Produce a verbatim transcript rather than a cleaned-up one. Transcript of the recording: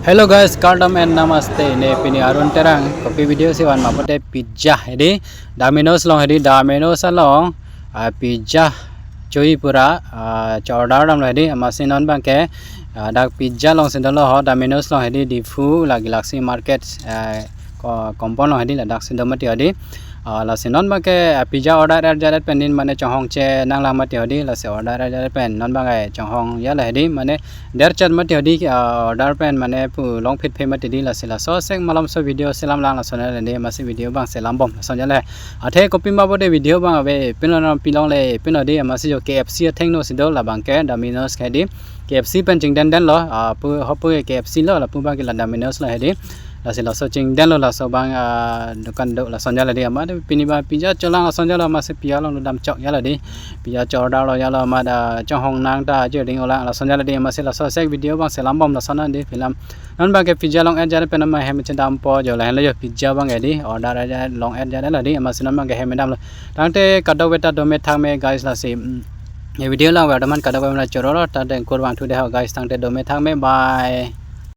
Hello guys, kardom and namaste. Ne pini Arun Terang kopi video si van ma pote pizza hedi, Domino's along hedi, Domino's along ah, pizza choi pura ah, cho-order damlo hedi, amatsi non abangke ah, dak pizza along si dolo ho, Domino's along hedi, Diphu lagi Galaxy Market ah, ko compound along hedi, ladak si do mati hedi. Ah, lasi non abangke ah, pizza order er jadet pen nin mane chonghong chenang lang mati hedi, lasi order er jadet pen non abangke chonghong ya la hedi, mane der chat mati hedi ah, order pen mane pu long phit phe mati hedi, lasi laso sek malomso video selam lang lason le hedi, amatsi video abang selam bom lason le. Athe kopi ma pote video abang ave pino na pilong le pino hedi, amatsi jo K F C athengno si do, labangke Domino's ke hedi, K F C pen chingden den lo ah, pu ho pu K F C lo, lapu abangke la Domino's lo hedi. Lasi laso chingden lo, laso abang ah, dukan do lason le hedi, amat pini abang pizza cholang lason le, amatsi pizza along dam chok ya la hedi, pizza cho-order lo ya lo, amat ah, chonghong nang ta je ding olang lason le hedi, amatsi laso sek video abang selam bom lason hedi film. Non abangke pizza long er jadet pen ama hem chedam po jo, lahenlo jo pizza abang hedi, order er jadet long er jadet la hedi, amatsi non abangke hem damlo. Tangte kadokave ta dome thakme guys, lasi mm, ye video lang ver daman kadokave mena choro lo, tangte kurvangthu de ho guys, tangte dome thakme, bye.